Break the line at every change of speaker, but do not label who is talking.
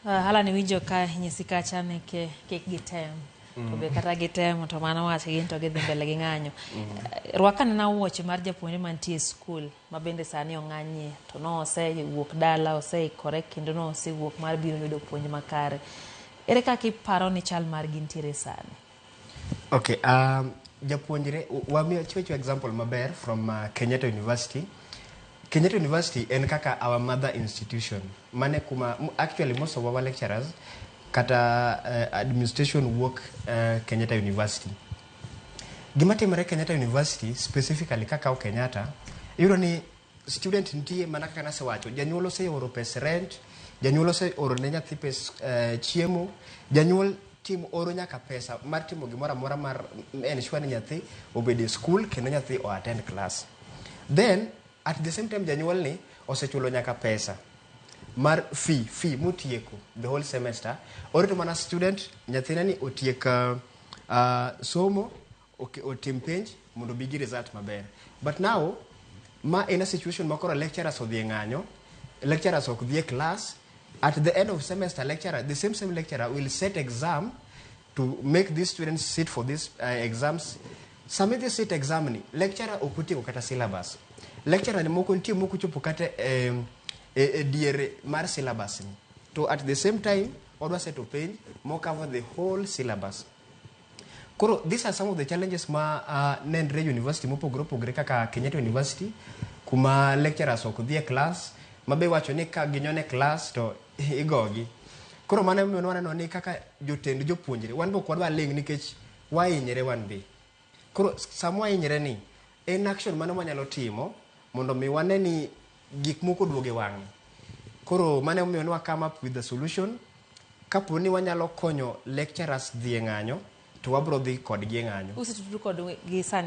Alan, iwinjo ka nyisi kacha ni ke, kik gitem to be kata gitemo to mano wach gin to gidhi mbele gi ng'anyo. Rwak anena wuoche mar japuonjre mantie e skul ma bende sani ong'anyie to nosewuok dala, oseikore kendo nosewuok mar biro yudo puonj makare. Ere kaka iparo ni chal margi nitiere sani?
Okay, japuonjre wamiyo chiwo example maber from Kenyatta University. Kenyatta University en kaka our mother institution. Mane kuma actually most of our lecturers kata administration wuok Kenyatta University. Gima timore Kenyatta University specifically kakawo Kenyatta, iyudo ni student nitie mana kaka nasewacho, janyuol oseoro pes rent, janyuol oseoro ne nyathi pes chiemo, janyuol timo oro nyaka pesa mar timo gimoro amora mar ensure ni nyathi obedo e school kendo nyathi o attend class. Then at the same time janyuol ni osechulo nyaka pesa mar fee motieko the whole semester. Orito mana student nyathine ni otiek somo, otim penj mondo obi gi result maber. But now ma en a situation ma koro lecturers odhi e ng'anyo, lecturers ok dhi e class. At the end of semester, lecturer, the same lecturer will set exam to make these students sit for these exams. Sama idhi sit exam ni, lecturer ok otieko kata syllabus. Lecturer ni moko nitie moko chopo kata e diere mar syllabus ni. To at the same time, odwa seto penj mo cover the whole syllabus. Koro these are some of the challenges ma nenre university mopogore opogore kaka Kenyatta University, kuma lecturers ok dhi e class, ma be wacho ni ka ginyone class to igogi. Koro mano emomiyo waneno ni kaka jotend jopuonjre, wan be ok wadwa ling' nikech wahinyre wan be. Koro sama wahinyre ni, en action mano mwanyalo timo mondo mi wane ni gik moko oduogo e wang'e. Koro mano emomiyo ne wa come up with the solution. Kapo ni wanyalo konyo lecturers dhi e ng'anyo, to wabro dhi kodgi e ng'anyo.
Usetudru kodgi sani?